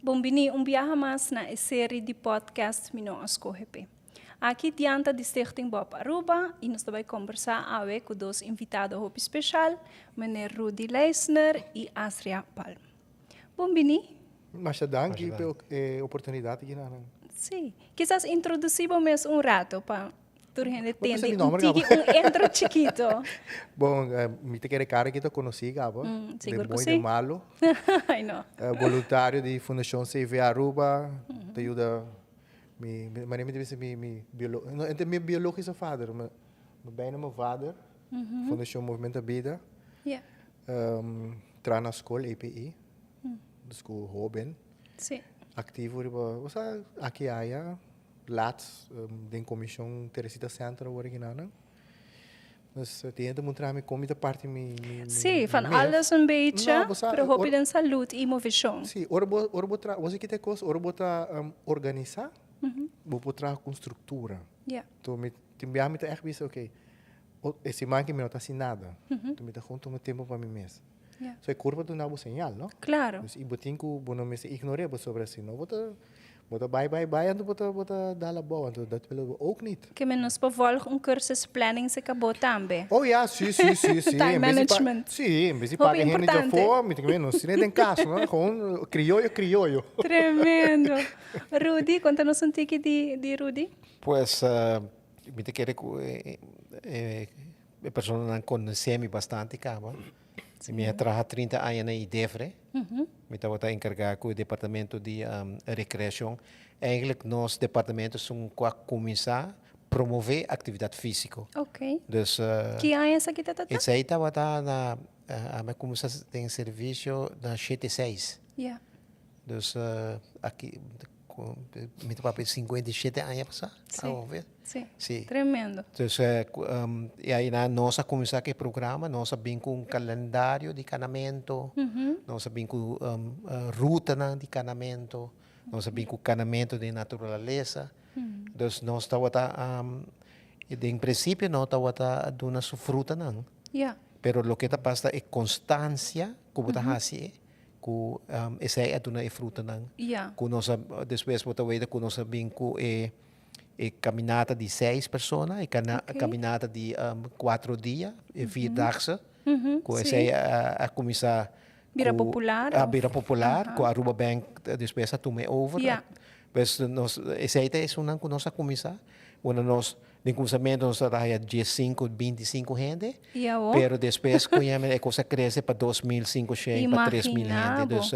Bon bini un biaha mas na e serie di podcast Mi No A Scoge P'e. Aki Dianta di Stichting Bob Aruba y nos ta bay combersa awe cu dos invitado hopi special, meneer Rudy Leisner y Asria Palm. Bon bini. Masha danki pa e oportunidad aki nan. Si. Kisas introduci bo mes un rato pa tur hende tende un tiki un intro chikito. Bon, mi ta kere kara ki ta konosí kaba. Sigur ku si. De bon i de malo. Ai no. Boluntario di Fundashon CV Aruba. Ta yuda mi, manera mi ta bisa mi, mi biolo, no e ta mi biologische vader, mi bijna mi vader. Fundashon Movimento Bida. Traha na skol EPI. Dus ku hoben. Aktivo riba, osea aki aya. Laatst den comision Teresita Center awor aki nan. Dus tin hende muntra mi con mi ta parti mi mi Sí, van alles un beetje, no, bo pero hopi den salud y movecion. Sí, ora bo ora bo tra, bo sa kita e cos, ora bo ta organisa, bo por traha cu structura. Enton mi tin biaha mi ta echt bisa ok, e siman aki mi no ta haci nada, enton mi ta gewoon tuma tempo pa mi mes. So e curpa ta duna bo señal, no? Dus y bo tin cu bo no mester ignorea pasobra si no bo ta Bo ta bai bai bai anto bo ta bo ta dal abou anto dat willen we ook niet. Ke men nos por volg un cursus planning se cabo tambe. Oh ja, si si si si. Time management. Si, en bes di paga hende djafor, mi ta kende nos tin den cas no, gewoon crioyo crioyo. Tremendo. Rudy, conta nos un tiki di di Rudy. Pues mi ta kere cu e e personanan conoce mi bastante caba. Mi a traha 30 aña na IDEFRE. Mi tabata enkargá ku e departamento di rekreashon. Eigenlijk nos departamento esun ku a kuminsá promové aktividat físiko. Dus Ki aña esaki ta tata? Esei tabata na ami a kuminsá den servisio na shete seis. Dus aki Mi ta papia 57 aña pasá. Sí. Sí. Sí. Tremendo. Dus y ahí na nos a kuminsá ku e programa, nos a bin ku un kalendario di kanamentu, nos a bin ku rutanan di kanamentu, nos a bin ku kanamentu den naturalesa. Dus nos tabata den prinsipio no tabata duna su frutanan. Pero loke ta pasa ta e konstansia ku bo ta hasi e. Ku esei a duna e frutanan. Ku nos a despues bo ta weta ku nos a bin ku e e kaminata di seis persona, e kaminata di kuatro dia, e vierdaagse. Ku esei a kuminsá Bira popular. A bira popular, ku Aruba Bank despues a tuma e over. Pues nos esei ta esunnan ku nos a kuminsá. Unda nos Den kuminsamentu nos tabata haya diesinku, bintisinku hende, pero despues ku e kos a krese pa 2500, pa 3000 hende. Dus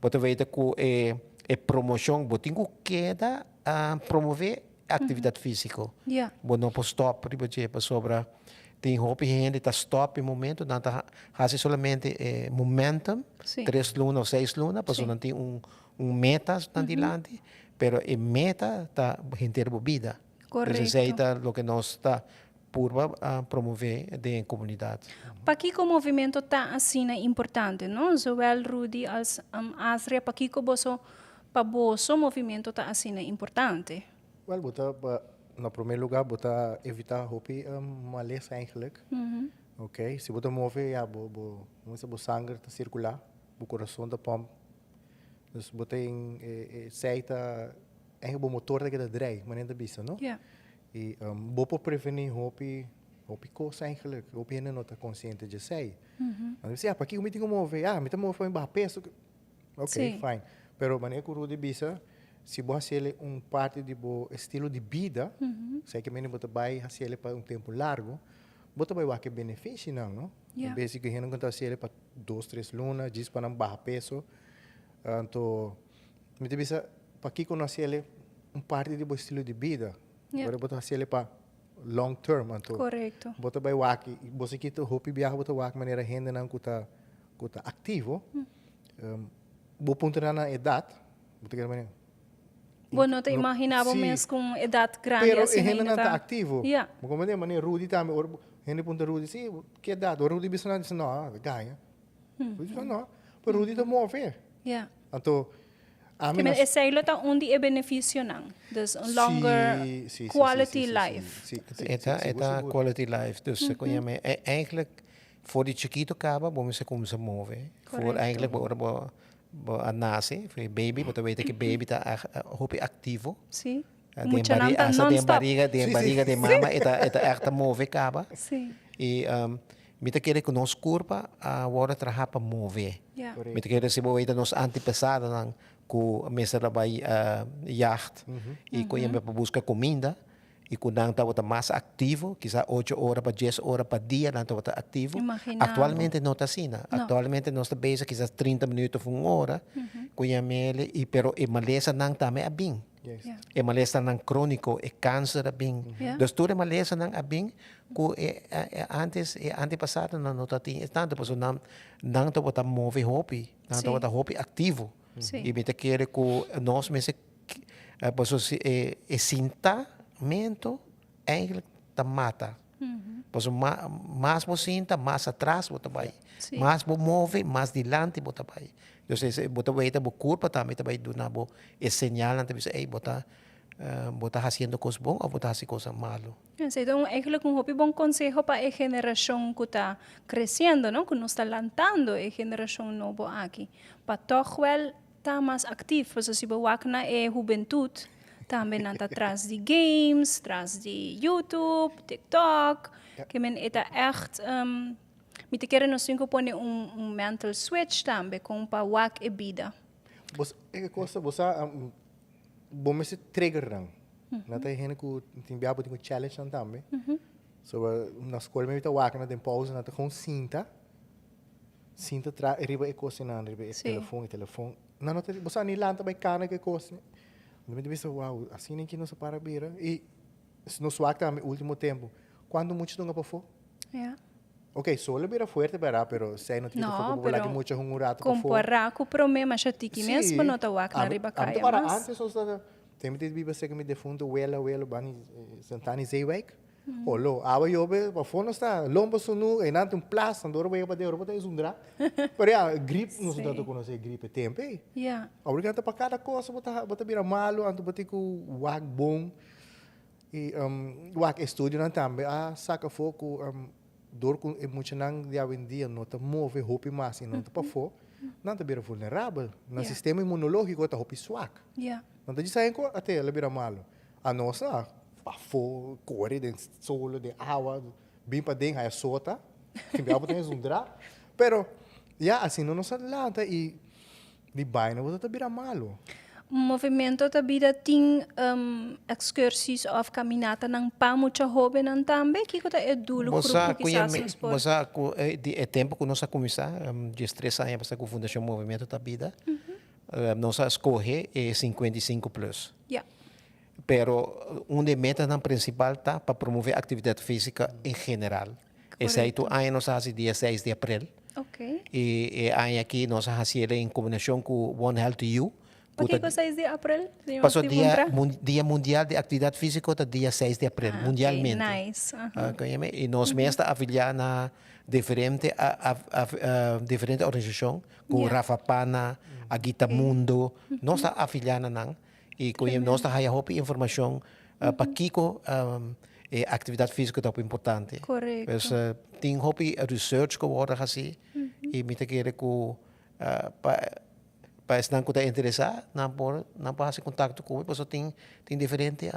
bo ta weten ku e e promoshon bo tin ku keda promove aktividat físiko. Bo no por stòp riba dje pasobra tin hopi hende ta stòp e momento nan ta hasi solamente e momentum, tres luna òf seis luna pasobra nan tin un un meta nan dilanti, pero e meta ta henter bo bida. Correcto. Dus esei ta loke nos ta purba promove den e comunidad. Pakiko movimento ta asina importante, no? Zowel Rudy als Asria, pakiko boso, pa boso movimento ta asina importante? Wel, bo ta, na prome lugar bo ta evita hopi malesa eigenlijk. Ok, si bo ta move ya bo, bo, bo sanger ta circula, bo corazon ta pomp. Dus bo tin e esei ta eigenlijk bo motor ta keda drei, manera ta bisa, no? I bo por prevení hopi hopi kos eigenlijk. Hopi hende no ta konsiente dje esei. Nan ta bisa, ya, pakiko mi tin ku move? Ya, mi ta move pa mi baha peso. Ok, fine. Pero manera ku Rudy bisa, si bo hasi el un parti di bo estilo di bida, esei ke mende bo ta bai hasi el pa un tempu largu, bo ta bai wak e benefishinan, no? En bes di ku hende ku ta hasi el pa dos, tres luna, djis pa nan baha peso. Anto, mi ta bisa, pakiko no hasi el un parti di bo estilo di bida? Ora bo ta hasi el pa long term, anto bo ta bai wak, bo sa kita hopi biaha bo ta wak manera hendenan ku ta ku ta aktivo, bo puntra nan nan edat, bo ta keda manera. Bo no ta imaginá bo mes ku un edat grandi asina. Pero e hendenan ta aktivo. Bo komprende? Manera Rudy tambe, ora hende puntra Rudy, si, ki edat? Ora Rudy bisa nan, bisa no, ta gaña. Rudy bisa no, pero Rudy ta move. Anto, ami na. Esei lo ta un di e benefisionan. Dus un longer quality life. E ta, e ta quality life. Dus ku yama eigenlijk for di chikito kaba bo mester kuminsá move. For eigenlijk ora bo. Bo a nace, foi baby, bo ta weten cu baby ta hopi activo. Sí. Den Muchanan ta hasta den non-stop. bariga, den bariga di mama e ta, e ta echt ta move caba. Sí. Y mi ta kere cu nos curpa a wordo traha pa move. Ja. Mi ta kere si bo weten nos antepasadonan cu mester a bay jacht y cu yembe pa busca cuminda, y cu nan tabata mas activo, kisa ocho ora pa dies ora pa dia nan tabata activo. Imagina bo. Actualmente no ta asina. No. Actualmente nos ta bezig kisas 30 minuut of un ora cu yamele y pero e malesanan tambe a bin. Ja. E malesanan cronico, e cancer a bin. Ja. Dus tur e malesanan a bin cu e antes e antepasadonan no ta tin e tanto pasobra nan nan tabata move hopi, nan tabata hopi activo. Sí. Y mi ta kere cu nos mester Pasobra si e sintamento eigenlijk ta mata. Pasobra mas bo sinta, mas atras bo ta bai. Mas bo move, mas dilanti bo ta bai. Dus bo ta weta bo kurpa tambe ta bai duna bo e señalnan ta bisa, ey, bo ta bo ta hasiendo kos bon of bo ta hasi kosnan malo. Esei ta un eigenlijk un hopi bon konseho pa e generashon ku ta kresiendo, no? Ku nos ta lantando e generashon nobo aki, pa tòg wèl Ta mas actief, pasobra si bo wak na e hubentud, tambe nan ta tras di games, tras di YouTube, TikTok, ke men e ta echt, mi ta kere nos tin ku pone un mental switch tambe kon pa wak e bida. Bo sa e cosa, bo sa, bo mester trigger nan. Nan ta e hende ku tin bia bo tin ku challenge nan tambe. So na skol mi ta wak nan den pauze nan ta gewoon sinta. Sinta tra riba e kosnan, riba e telefon, e telefon. Nan no ta, bo sa ni lanta bai kana ku e kos. Mi ta bisa, wow, asina ki nos a para bira. I nos wak tambe ultimo tempu, kuantu mucha dunga pafó? Ja. Ok, sol a bira fuerte bera, pero sei no tin No, bo por laga pero mucha hunga un rato pafó. Kompará ku promé masha tiki mes bo no ta wak nan riba Ami kaya ta para mas. antes nos ta, tempu di biba serka mi defuntu wela, welo bani Santana i Zeewijk. Olo, awa yobe, pafó nos ta lomba sunu, einan tin un plas, nan dor bo yega pa den, ora bo ta esundrá. Pero ya, grip, nos no ta konosé grip e tempu ei. Ya. Awor ta pa kada kos bo ta bo ta bira malu, anto bo tin ku wak bon. I wak estudionan tambe a saka afó ku dor ku e muchanan di awendia no ta move hopi mas i no ta pafó, nan ta bira vulnerabel. Nan sistema inmunológiko ta hopi swak. Ya. Nan ta djis ku ate el a bira malu. Anos na pafó, kore den solo, den awa, bin paden haya sota, tin bia bo ta zundra. Pero ya asina nos a lanta i di baina bo ta bira malu. Movimento ta bira tin excursies of caminatanan pa mucha hobennan tambe? Kiko ta e doel Bo sa grupo ku kisas nos por? Bo sa ku di e tempu ku nos a kuminsá, diestres aña pasá ku Fundashon Movimento ta Bida, Nos a scoge e 55 plus. Ja. Pero un di e metanan principal ta pa promove actividad fisica en general. Esey tur aña nos a haci dia seis di april. Ok. Y e aña aki nos a haci el en combinacion cu One Health to You. cu ta Pakico seis di april? Si Paso mi dia puntra. Dia Mundial di Actividad Fisico ta dia seis di april, Ah, ok, mundialmente. nice. Aha. Ah, y nos mes ta afilia na diferente diferente organisacion cu Rafa Pana, Agita Mundo, nos ta afilia na nan y cu nos ta haya hopi informacion pakico e actividad fisico ta hopi importante. Correcto. Pues tin hopi research cu wordo haci y mi ta kere cu pa pa esnan cu ta interesa nan por nan por haci contacto cu mi pasobra tin tin diferente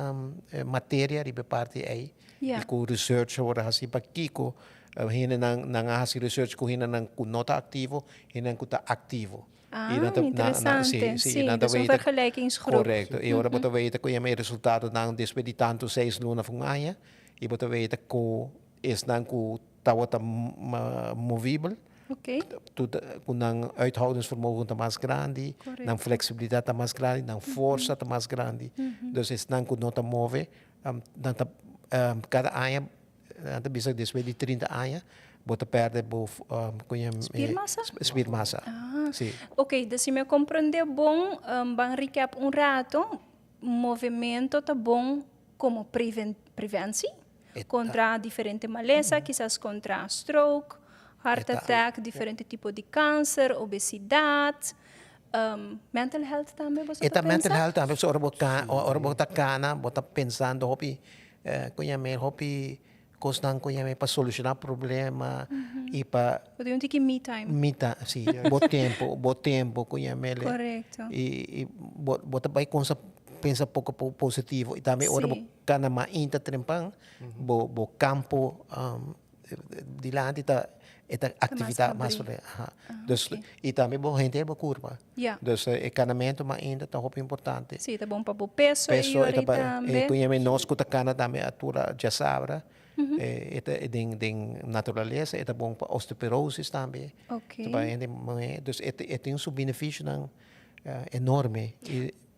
materia riba e parti ey y cu research a wordo haci pakico Hendenan nan a hasi research ku hendenan ku no ta aktivo, hendenan ku ta aktivo. Ah, I nan ta, nan, nan, sí, interesante. sí, Sí, nan ta dus un weta, vergelijkingsgroep. korekto. I ora bo ta weta ku yama e resultatonan despues di tantu seis luna of un aña, i bo ta weta ku esnan ku tabata movibel, Oké. tu ta, ku nan uithoudingsvermogen ta mas grandi, nan Korekto. fleksibilidat ta mas grandi, nan forsa ta mas grandi. Dus esnan ku no ta move, nan ta, kada aña Nan ta bisa despues di 30 aña bo ta perde bo Spiermassa? Spiermassa. Ah. Si. Ok, dus si mi a comprende bon, ban recap un rato, movemento ta bon como preventie contra diferente malesa, kisas contra stroke, heart attack, diferente tipo di cancer, obesidad, mental health tambe boso E ta ta mental pensa? health tambe, ora bo ta cana, bo ta pensando hopi Con yam'é hopi Kosnan ku yama pa solushoná problema i pa. Bo tin un tiki me time. Me time, si. Bo tempu, bo tempu ku yam'el. Korekto. I bo bo ta bai konsa pensa poko positivo i tambe ora bo kana mainta trempan bo bo kampo dilanti ta e ta aktividat mas aha. Dus i tambe bo henter bo kurpa. Dus e kanamentu mainta ta hopi importante. Si, ta bon pa bo peso i yori tambe. E ku yama nos ku ta kana tambe atura djasabra e ta den den naturalesa e ta bon pa osteoporosis tambe. Pa hende muhé. Dus e tin su beneficionan enorme.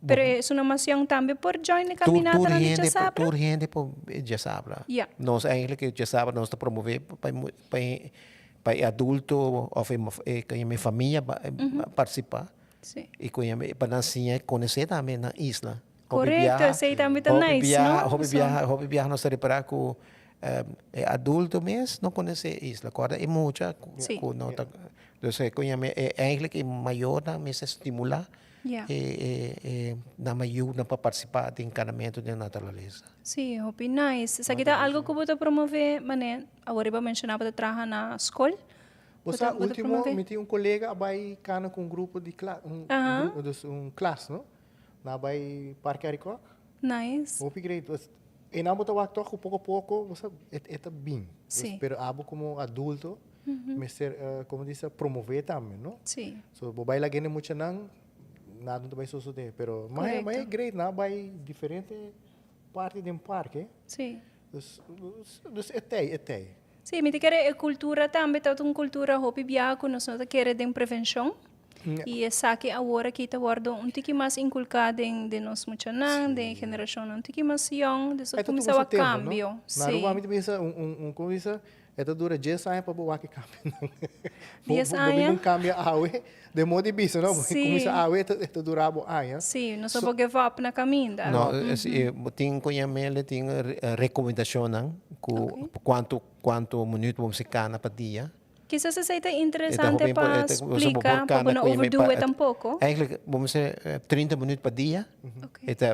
Pero esun nacion tambe por join e caminatanan di djasabra? Tur hende por djasabra. Nos eigenlijk djasabra nos ta promove pa pa e adulto of e famia participa. Y cu pa nan siña conoce tambe nan isla. Correcto, esey tambe ta nice, no? Hopi biaha, hopi biaha nos ta repara cu e adulto mes no conoce e isla. Corda e mucha cu no ta. Dus eigenlijk e mayornan mester stimula E nan a yuda pa partisipá den kanamentu den naturalesa. Sí, hopi nice. Esaki ta algo ku bo ta promové, manera awor riba menshoná bo ta traha na skol? Bo sa, último mi tin un kolega a bai kana ku un grupo di klas, un grupo, dus un klas, no? Nan a bai Parke Arikok. Nice. Hopi great. E nan bo ta wak tòg ku poko poko, bo sa, e ta bin. Sí. Pero abo komo adulto mester, komo di sa, promové tambe, no? Sí. So bo bai laga hende muchanan, nada no ta bai sosodé. Pero mai mai great, nan a bai diferente parti den parke. Sí. Dus, dus e tei, e tei. Sí, mi ta kere e kultura tambe ta un kultura hopi biaha ku nos no ta kere den prevenshon. I esaki awor aki ta wòrdu un tiki mas inkulká den den nos muchanan, den e generashonnan un tiki mas yòn, dus a kuminsá wak kambio. Sí. Na Aruba mi ta bisa un un un komo bisa e ta dura dies aña pa bo wak e kambionan. Dies aña? Bo bin kambia awe, den modo di bisa no, bo kuminsá awe e ta dura bo aña. Sí, nos no por give up na kaminda. No, bo tin ku yam'el tin rekomendashonnan ku kuantu kuantu minüt bo mester kana pa dia. Kisas esei ta interesante pa splika, pa bo no overdo e tampoko. Eigenlijk, bo mester 30 minuut pa dia, e ta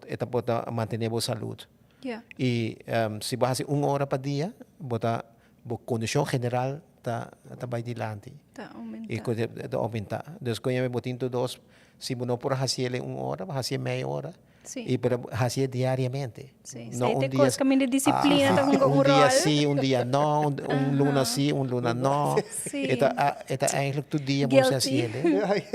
e ta por ta mantene bo salud. I si bo hasi un ora pa dia, bo ta bo kondishon general ta ta bai dilanti. Ta aumenta. I ku ta aumenta. Dus ku bo tin tur dos, si bo no por hasi el un ora, bo hasi mei ora. Sí. Y pero hacié diariamente. Sí. No un día, cos caminda disciplina ta hunga un un día rol. sí, un día no, un, un luna sí, un luna no. Sí. E ta, e ta eigenlijk tur dia bo Guilty. hacié.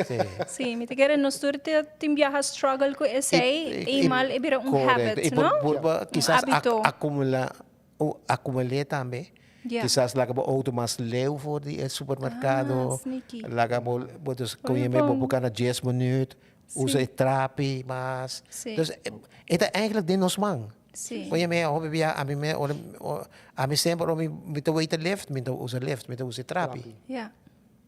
Sí. Sí, mi ta kere nos tur te tin biaha struggle cu esey y mal e bira un Correcto. habit, Y por, no? por, por Un quizás ac, hábito. acumula, o acumulé tambe. Ja. Quizás laga bo auto mas leu voor di e supermercado. Ah, sneaky. Laga bo, bo dus Oye, con je mee bo bon. bo kana 10 minuut. Usa e trapi mas. Sí. Dus e ta eigenlijk den nos man. Sí. Oye me hopi bia ami me ora ami semper ora mi ta waita lift mi ta usa lift mi ta usa e trapi. Ja.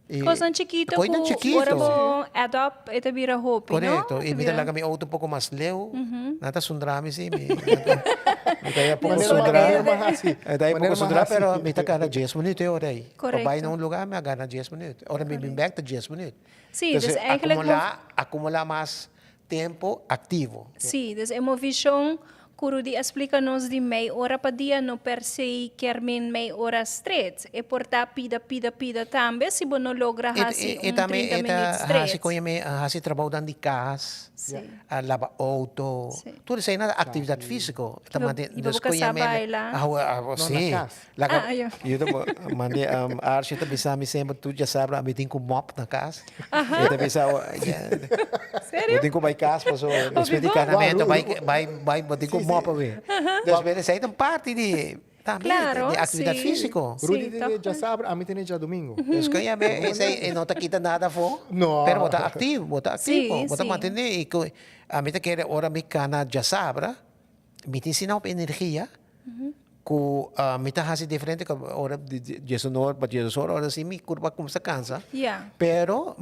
E Cosnan chikito Cosnan cu chikito. ora bo add up e ta bira hopi, no? Correcto. Y mi ta laga mi auto un poco mas leu. Nan ta sundra mi si. Mi mi ta ya poco sundra. Mi ta ya poco sundra pero mi ta gana dies minuut e ora ey. Pa bai na un lugar mi a gana dies minuut. Ora mi bin bek ta dies minuut. Sí, dus eigenlijk acumula, acumula mas tempo activo. Sí, dus e movishon ku Rudy a splika nos di mei ora pa dia no per se kier men mei ora stret. E por ta pida, pida, pida tambe si bo no logra hasi E un tambe 30 e ta minuut hasi stret. kon yam'é hasi trabounan di kas, Sí. a laba outo, Sí. tur esei nan ta aktividat físiko. Ta I bo mantene, i bo dus bo kon kasá yam'é baila. Awo, awo, No, na sí. kas. Laga, Ah, ya. yo ta mande um, Archie ta bisa mi semper tur djasabra ami tin ku mop na kas. E ta bisa, oh, ya, Serio? bo tin ku bai kas paso despues di bom. kanamento bai bai bai bo tin ku mop awe. Dus esei ta un parti di tambe Claro, di aktividat sí. físiko. Sí, Rudy tene toch. djasabra, ami tene djadomingo. Dus kun ya me esei e no ta kita nada afó, No. pero bo ta aktivo, bo ta Sí, aktivo, bo ta sí. mantené i ku ami ta kere ora mi kana djasabra Mi tin asina hopi energia ku mi ta hasi diferente ku ora di diesunor pa diesdos ora, ora si mi kurpa a kuminsá kansa. Pero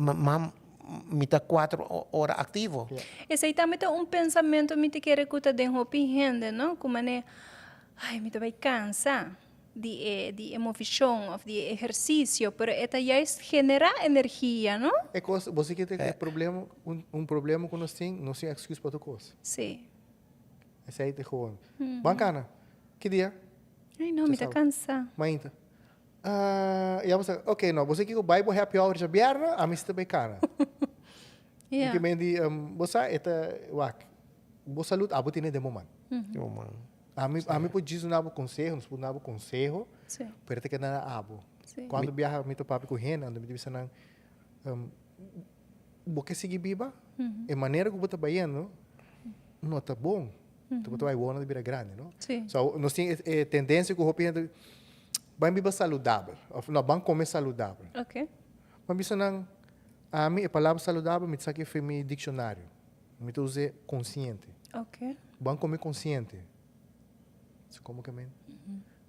mi ta kuater ora aktivo. Esei tambe ta un pensamentu mi ta kere ku ta den hopi hende, no? Ku manera, ai mi ta bai kansa di e di e movishon òf di e ehersisio, pero e ta juist generá energia, no? E kos, bo si ke ta e problema, un problema ku nos tin, nos tin èksküs pa tur kos. Sí. Esei ta gewoon. Ban kana. Ki dia? Ai no, mi ta cansa. Mainta. Ah, ya bo sa, ok, no, bo sa kiko bai bo happy hour djabièrnè, ami si ta bai kana. Ja. Ke men di, bo sa, e ta, wak, bo salud abo tene den bo man. Den bo man. Ami por djis duna bo conseho, nos por duna bo conseho, pero e ta keda na abo. Cuando biaha mi ta papia cu hende, anto mi ta bisa nan, bo ke sigui biba? E manera cu bo ta bayendo no ta bon. Bo ta bay wou na ta bira grandi, no? So, nos tin e tendencia cu hopi hende ban biba saludabel, of no, ban come saludabel. Ban bisa nan, ami e palabra saludabel mi ta saki for mi diccionario. Mi ta us'é konsiente. Ok. Bo a kome konsiente. Si komo ke men?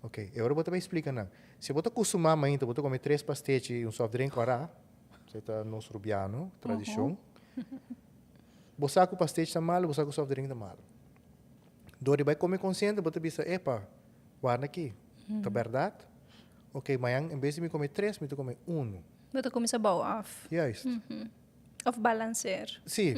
Ok, e ora bo ta bai splika nan. Si bo ta kustumá mainta bo ta kome tres pastechi i un soft drink ora, esei ta nos rubiano, tradishon. Bo sa ku pastechi ta malu, bo sa ku soft drink ta malu. Dor di bai kome konsiente bo ta bisa, epa, warda aki, ta bèrdat? Ok, mañan en bes di mi kome tres, mi ta kome unu. Bo ta kuminsá bou af. Juist. Of balanceer. Sí.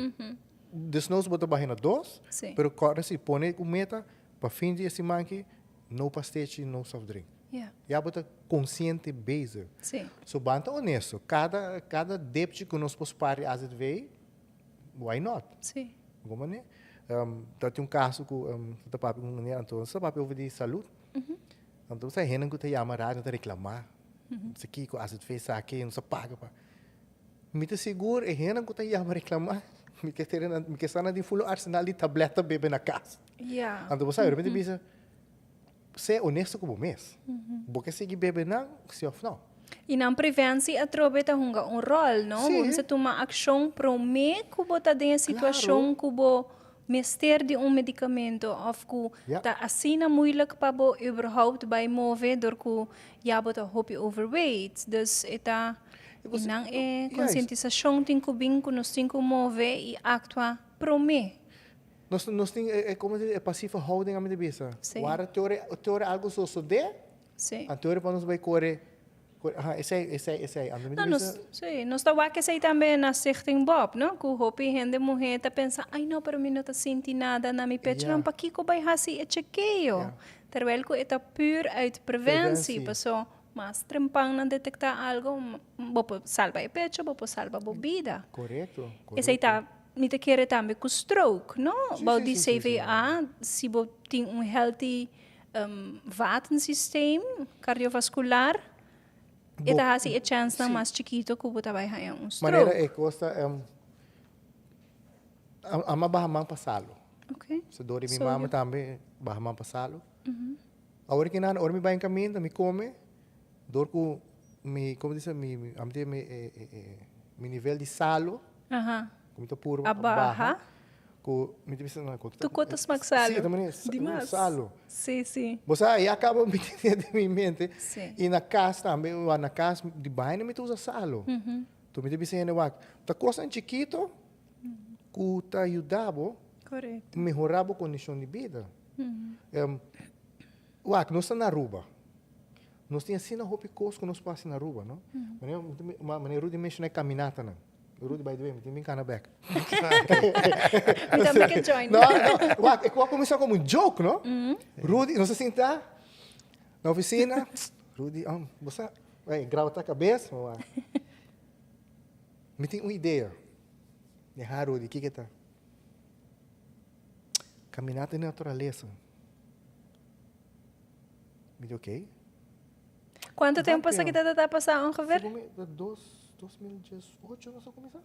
Desnoos bo ta baha na dos, Sí. pero kòrda si pone un meta pa fin di e siman aki no pastechi, no soft drink. Ja. Ya bo ta konsiente bezig. Sí. So ban ta honesto, kada kada depchi ku nos por spar di AZV, why not? Sí. Bo manera? Ta tin un kaso ku ta papia ku un manera, anto nos ta papia over di salud. Anto sa hende ku ta yama radio ta reklamá. Esaki ku AZV sa aki, nos a paga pa. Mi ta sigur e hendenan ku ta yama reklamá, mi ke tere nan, mi ke sa nan tin full arsenal di tablèt ta bebe na kas. Ja. Anto bo sa, de repente bisa, sea honesto ku bo mes. Bo ke sigui bebe nan, si òf nò? I nan preventie atrobe ta hunga un ròl, no? Sí. Bo mester tuma akshon promé ku bo ta den e situashon ku bo mester di un medikamento òf ku ta asina moeilijk pa bo überhaupt bai move dor ku ya bo ta hopi overweight. Dus e ta I nan e konsientisashon tin ku bin ku nos tin ku move i aktua promé. Nos nos tin e komo se di e pasieve houding ami ta bisa. Sí. Wara te ora te ora algo sosodé, Sí. anto ora pa nos bai kore kore aha esei esei esei anto mi ta No, nos, bisa. sí, nos ta wak esei tambe na Stichting Bob, no? Ku hopi hende muhé ta pensa, ai no, pero mi no ta sinti nada na mi pecho, Ja. nan pakiko bai hasi e chekeo? Ja. Terwijl ku e ta puur uit preventie, Preventie. paso Mas trempan nan detektá algo, bo por salba e pecho, bo por salba bo bida. Korekto, korekto. Esei ta, mi ta kere tambe ku stroke, no? Sí, Bou sí, di sí, sí, sí. CVA, si bo tin un healthy vatensysteem cardiovascular, e Bo, ta hasi e chènsnan sí. mas chikito ku bo ta bai haña un Manera stroke. e kos ta, a baha man pa salo. Ok. So dor di mi Sodio. mama tambe baha man pa salo. Awor ki nan, ora mi bai en kaminda, mi kome, dor ku mi, komo di bisa, mi, mi, ami tin mi, e, e, e, mi nivel di salo, ku mi ta purba A baha. ku mi ta bisa, no, ku Tu ko ta smak salo. Sí, ta manera, Dimas. salo. Sí, sí. Bo sa, ya kaba mi tin den mi mente. Sí. I na kas tambe, wak, na kas di baina mi ta usa salo. Tur mi ta bisa hende, wak, ta kosnan chikito ku ta yuda bo Korekto. mehorá bo kondishon di bida. Wak, nos ta na Aruba. Nos tin asina hopi kos ku nos por hasi na Aruba, no? Manera, manera Rudy menshoná e kaminatanan. Rudy, by the way, mi tin bin kana bèk. Mi tambe ke join. No, no, wak, e ku a kuminsá komo un joke, no? Rudy, nos a sinta na ofisina, Rudy, bo sa, ey, graba ta kabes, wak. Mi tin un idea. Mi ha Rudy, kiko e ta? Caminata den naturalesa. Mi di ok. Cuanto tempo pasa ki ta ta pasa ongeveer? Segun mi ta dos, 2018 nos a cuminsa.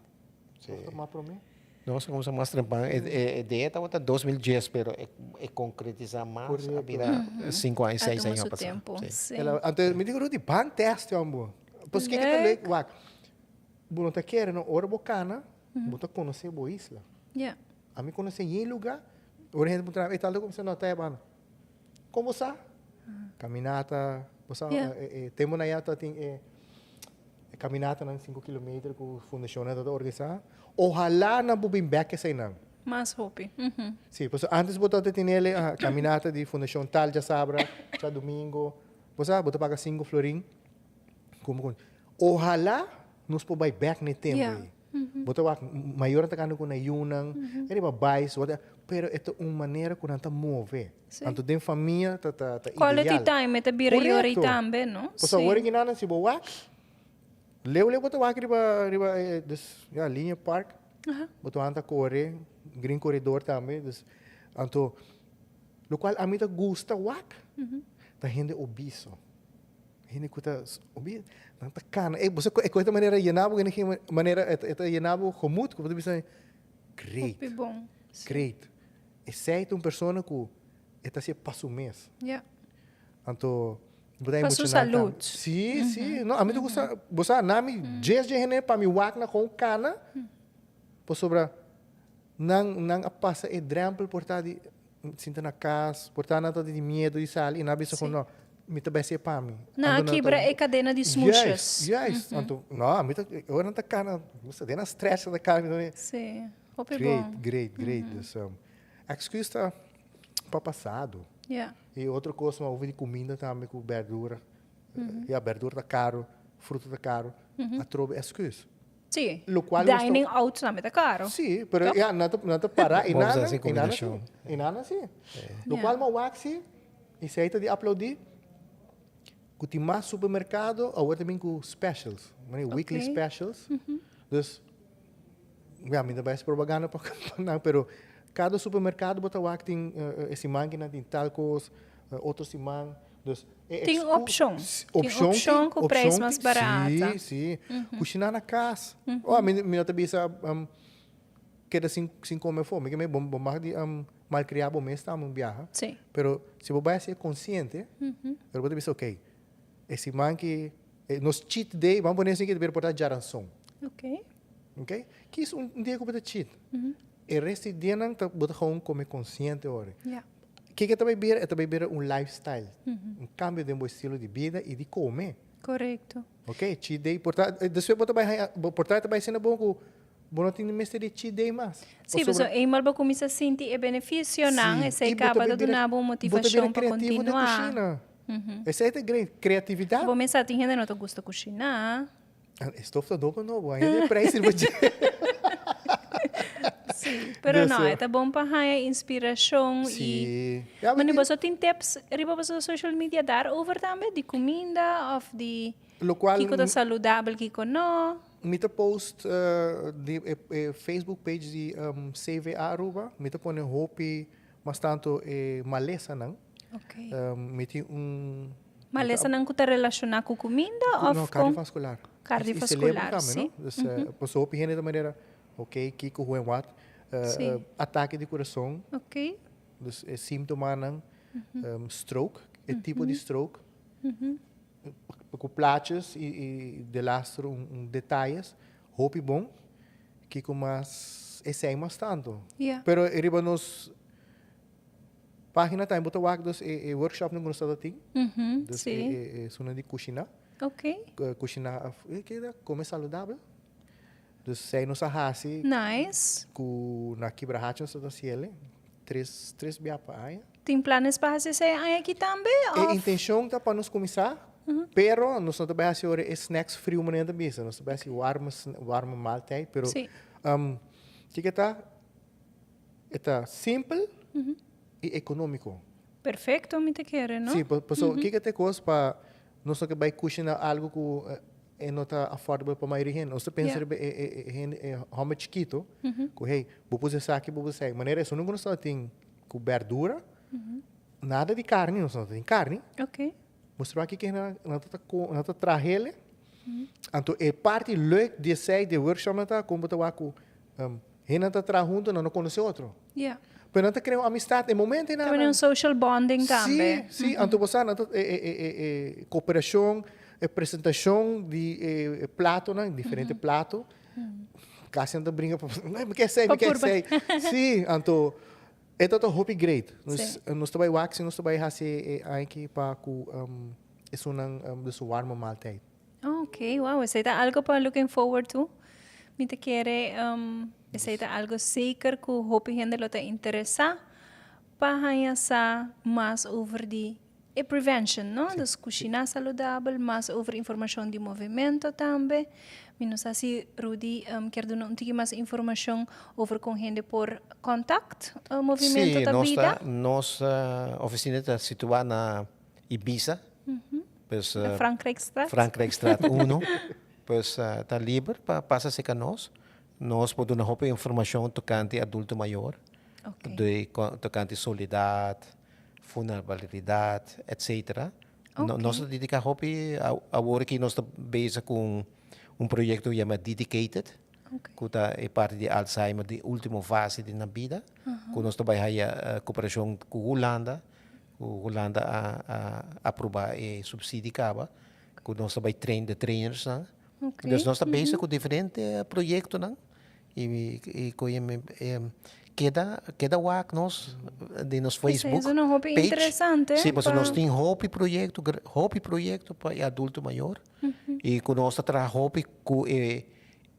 Sí. Of ta mas prome. Nos a cuminsa mas trempan. E, e idea tabata 2010, pero e, e concretisa mas a bira 5 aña, 6 aña su pasa. tempo. Sí. Sí. Ela, anto mi di Rudy, ban test hombo. Pues kiko ta leuk, wak. Bo no ta kere no, ora bo cana, bo ta conoce bo isla. Ja. Ami konosé yen lugá, ora hende puntra mi, e tal lugá? Mi bisa, no, ta e banda. Kon bo sa? Kaminata, bo sa, e tempu nan ya tabatin e kaminatanan sinku kilometer ku fundashonnan tabata organisá. Ohalá nan por bin bèk eseinan. Mas hopi. Sí, pasobra ántes bo tabata tene el kaminata di fundashon tal djasabra, djadumingu, bo sa, bo ta paga sinku florin. Ohalá nos por bai bèk na e tempu ei. Bo ta wak mayornan ta kanda ku nan yunan, e riba bais, whatever, pero e ta un manera ku nan ta move. Anto den famia ta ta ta ideal. Quality time e ta bira yora i Korekto. tambe, no? Pasobra awor aki nan si bo wak, leu leu bo ta wak riba riba e dus ya Linear Park, bo ta wanta kore, Green Corridor tambe, dus anto lokual ami ta gusta wak ta hende obiso. Hende ku ta obi nan ta kana. E bo sa e ku e ta manera yena bo energia manera e ta yena bo gemoed ku bo ta bisa great. Hopi bon. Great. Esei ta un persona ku e ta hasié pa su mes. Ja. Anto bo ta Pa su emocioná tambe. salud. Si, si. No, ami ta gusta, bo sa na mi djes dje hende pa mi wak nan kon kana pasobra nan nan a pasa e drempel por ta di Sinta na cas, por ta nan ta di miedo di sali y nan a bisa cu no, mi ta bay hacié pa mi. Nan a kibra e cadena di smoesjes. Juist, juist. Anto, no, ami ta, ora nan ta cana, mi sa den nan stress nan ta cana, mi ta mira. Sí, hopi bon. Great, great, great. Dus, excuus ta pa pasado. Ja. Y otro cos, over di cuminda tambe cu berdura. Ja, berdura ta caro, fruta ta caro. Atrobe excuus. Sí. Locual nos ta- Dining out tambe ta caro. Sí, pero Toch? ja, nan ta, nan ta para y Vamos nana, haci y nana sí, combinacion. y nana sí. Locual Ja. mi a wak sí, y esey ta di aplaudi, cu tin mas supermercado awor ta bin cu specials, manera weekly Ok. specials. Dus, ja, mi ta bay haci propaganda pa pa nan, pero cada supermercado bo ta wak tin e siman ki nan tin tal cos, otro siman. Dus, e Tin excu- opcion. Tin Opcion opcion cu prijs opcion mas tin. barata. Sí, sí. Cushina na cas. Oh, mi, mi no ta bisa keda sin, sin come afó. Mi ke me bo, bo mag di malcria bo mes tambe un biaha. Sí. Pero si bo bai haci consciente, pero bo ta bisa, ok, e siman ki, e nos cheat day, ban pone asin ki ta bira por ta djaranson. Ok. Ok? Kies un dia ku bo ta cheat. E resto di dianan ta, bo ta gewoon come consciente ora. Ja. Kiko e ta bai bira? E ta bai bira un lifestyle. Un cambio den bo estilo di bida y di come. Correcto. Ok, cheat day por ta, despues bo ta bai haña, bo por ta bai asina bon cu bo no tin mester di cheat day mas. Sí, pasobra eenmaal bo cuminsa sinti e beneficionan, esey caba ta duna bo un motivacion pa continua. Bo ta bira creativo den cushina. Esey ta great, creatividad. Bo mester sa tin hende no ta gusta cushina. E stof ta nobo nobo, ainda e prijs riba dje. Sí, pero no, e ta bon pa haña inspiracion y Sí. Ja, Mane, boso tin tips riba boso social media daarover tambe? Di cuminda of di Locual kico ta saludabel, kico no? Mi ta post di e Facebook page di CVA Aruba, mi ta pone hopi mas tanto e malesanan. Ok. Mi tin un Malesanan ku ta relashoná ku kuminda òf No, kon? kardiovaskular. Kardiovaskular, I si. celebro tambe, no? Dus, pasobra hopi hende ta manera, ok, kiko, hoe en wat. Si. Atake di kurason. Ok. Dus e síntomanan, stroke, e tipo di stroke. Ku plaatjes i delaster un detayes, hopi bon. Kiko mas, esei mas tantu. Ja. Pero riba nos Pagina tambe bo ta wak dus e workshopnan ku nos tabata tin. Dus e esunnan di kushiná. Kushiná ke ta kome saludabel. Dus esei nos a hasi. Nice. Ku na Kibrahacha nos tabata hasi el tres tres bia pa aña. Tin planes pa hasi esei aña aki tambe E of? intenshon ta pa nos kuminsá, pero nos no ta bai hasi ora e snacks friu manera nan ta bisa. Nos ta bai hasi warme warme maaltijd pero kiko ta? E ta simpel i ekonómiko. Perfecto mi ta kere, no? Sí, paso kiko ta e kos pa nos no ke bai kushina algu ku e no ta affordable pa mayoria hende. Nos ta pensa riba e hende, e hòmber chikito ku hey, bo por esaki, bo por esei. Manera esun ku nos tabatin ku bèrdura, nada di karni, nos no tabatin karni. Mustra aki ke nan ta nan ta traha hele. Anto e parti leuk di esei di e workshop nan ta kon bo ta wak ku Hennan ta traha hunto, nan no konosé otro. Pero nan ta krea un amistat e momento einan. Tambe un social bonding tambe. Sí, sí. Anto bo sa nan ta e koperashon, e presentashon di e platonan, diferente plato. Kasi nan ta bringa pa, mi ke esei, mi ke esei. Sí, anto e ta ta hopi great. Nos nos ta bai wak si nos ta bai hasi e aña pa ku esunnan di su warme maaltijd. Ok, wow, esei ta algo pa looking forward to. Mi ta kere esei ta algo zeker ku hopi hende lo ta interesá pa haña sa mas over di e prevention, no? Dus kushiná saludabel, mas over informashon di movimento tambe. Mi no sa si Rudy um, kier duna un tiki mas informacion over con hende por contact Movimento Sí, ta nos Bida. ta, nos oficina ta situa na Ibiza. Pues, Na Frankrijkstraat. Frankrijkstraat 1. Pues ta liber pa pasa cerca nos. Nos por duna hopi informacion tocante adulto mayor. De tocante soledad, vulnerabilidad, etcetera. Nos ta dedica hopi, awor aki nos ta bezig cu un proyecto yama Dedicated, cu ta e parti di Alzheimer di ultimo fase di nan bida, cu nos ta bay haya cooperacion cu Hulanda, cu Hulanda a aproba e subsidie caba, cu nos ta bay train de trainers nan. Dus nos ta bezig cu diferente proyectonan y cu keda keda wak nos den nos Facebook Esei es un hopi page. Interesante. Sí, pasobra nos tin hopi proyecto, hopi proyecto pa e adulto mayor y cu nos ta traha hopi cu e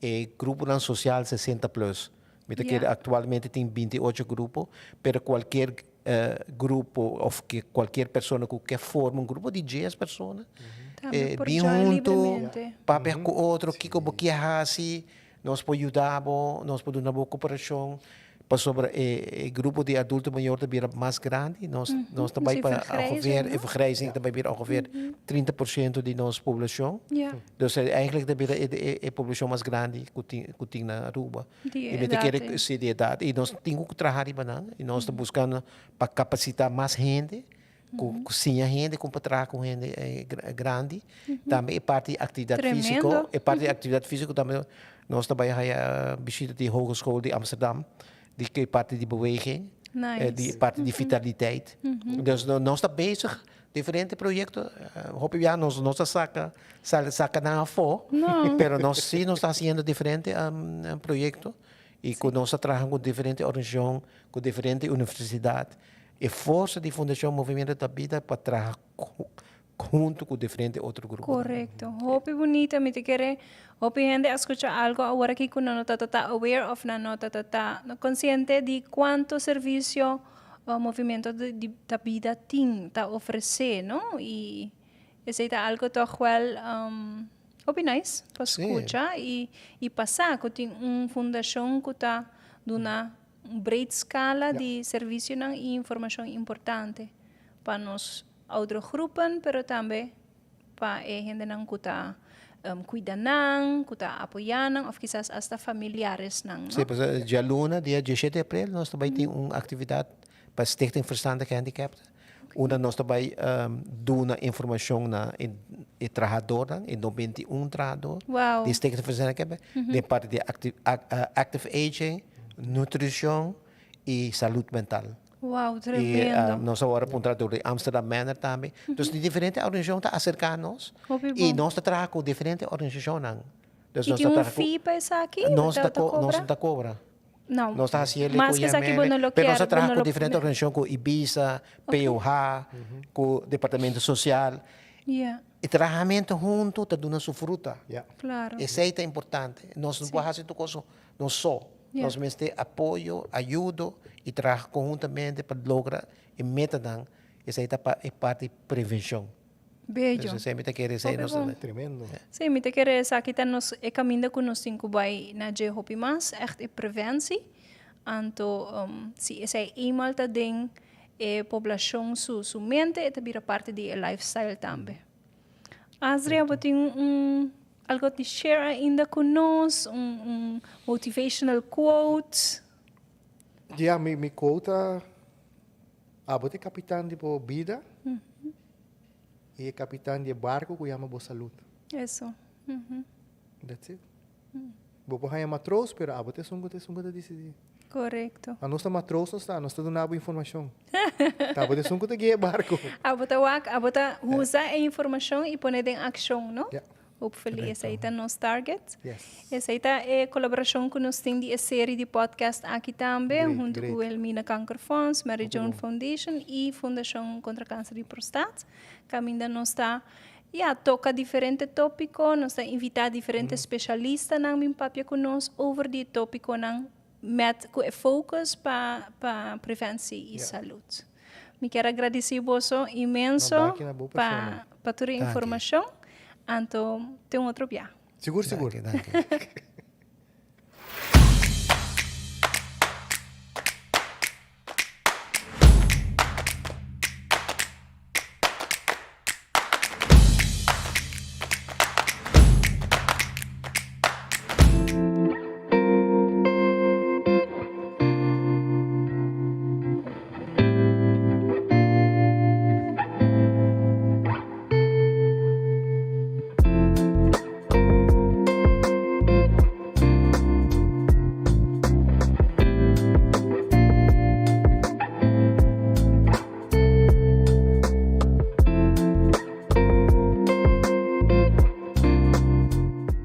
e gruponan social 60 plus. Mi ta kere actualmente tin 28 grupo, pero cualkier grupo of ke cualkier persona cu ke forma un grupo di 10 persona, Tambe por bin join hunto, libremente. Papia cu otro, kico bo kier haci, nos por yuda bo, nos por duna bo cooperacion, pasobra e grupo di adulto mayor ta bira mas grandi, nos ta bay Sí, pa vergrijzing, ongeveer, no? e vergrijzing ta bay bira ongeveer 30% di nos poblacion. Dus eigenlijk ta bira e poblacion mas grandi cu tin na Aruba. Di Y mi ta edad, kere eh. si, di edad. Y nos tin cu traha riba nan. Y nos ta buscando pa capacita mas hende, cu siña hende con pa traha cu hende grandi. Tambe e parti di actividad fisico, e parti di actividad fisico tambe nos ta bay haya bishita di Hogeschool di Amsterdam, di e parti di beweging, di e parti di vitaliteit. Dus nos ta bezig diferente proyecto. Hopi bia nos no ta saca, sali saca nan afo, No. pero nos si nos ta haciendo diferente proyecto y cu nos ta traha cu diferente organisacion, cu diferente universidad. E forsa di Fundacion Movimiento ta Bida pa traha hunto cu diferente otro gruponan. Correcto. Hopi bunita. Mi ta kere hopi hende a scucha algo awor aki cu nan no ta ta aware of nan no ta ta consciente di cuanto servicio Movimiento di ta Bida tin, ta ofrece, no? Y esey ta algo toch wel hopi nice pa scucha y pa sa cu tin un fundacion cu ta duna un breed scala di servicionan y informacion importante pa nos oudere groepen, pero tambe pa e hendenan cu ta cuida nan, cu ta apoya nan of kisas hasta familiaresnan, no? Sí, pues djaluna, dia 17 di april, nos ta bay tin un actividad pa Stichting Verstandig Gehandicapten, unda nos ta bay duna informacion na e trahadornan, e 91 trahador di Stichting Verstandig Gehandicapten, den parti di active aging, nutricion y salud mental. Wow, tremendo. Y nos a worde puntra door di Amsterdam Manor tambe. Dus di diferente organisacion ta acerca nos. Hopi Y bon. nos ta traha cu diferente organisacionnan. Dus Y nos tin ta un traha cu fee pa esaki? Nos Ta ta ta nos cobra? ta cobra. No. Nos ta haci el Mas cu que esaki bo IML, no lo pero nos kier, ta traha bo no cu lo diferente organisacion, cu Ibisa, POH, cu Departamento Social. E trahamento hunto ta duna su fruta. Esey ta importante. Nos no por haci tur cos nos so. Nos mester apoyo, ayudo y traha conhuntamente pa logra e metanan. Esey ta pa e parti prevencion. Bello. Entonces, esey mi ta kere esey Hopi nos bon. ta. Tremendo. Sí, mi ta kere esaki ta nos e caminda cu nos tin cu bay na dje hopi mas, echt e preventie. Anto, si esey eenmaal ta den e poblacion su mente, e ta bira parti di e lifestyle tambe. Azria, bo tin un algo di share ainda cu nos? Un motivational quote? Ja, mi quote ta, abo ta e capitan di bo bida y e capitan di e barco cu yama bo salud. Eso. That's it. Bo por haya matroos, pero abo ta esun cu ta esun cu ta dicidi. Correcto. A nos ta matroos nos ta, nos ta duna bo informacion. Ta abo ta esun cu ta guia e barco. Abo ta wak, abo ta usa e informacion y pone den accion, no? Ja. Hopefully esey ta nos target. Yes. Esey ta e colaboracion cu nos tin di e serie di podcast aki tambe, hunto cu Wilhelmina Kankerfonds, Mary Joan Foundation y Fundacion Contra Cancer di Prostaat. Caminda nos ta, ya, toca diferente topico, nos ta invita diferente specialistanan bin papia cu nos over di e topiconan met cu e focus pa preventie y salud. Mi kier a gradici boso inmenso No, danki na bo pa persona. pa tur e Danki. informacion. Anto te un otro bia. Sigur, sigur. Danki, danki.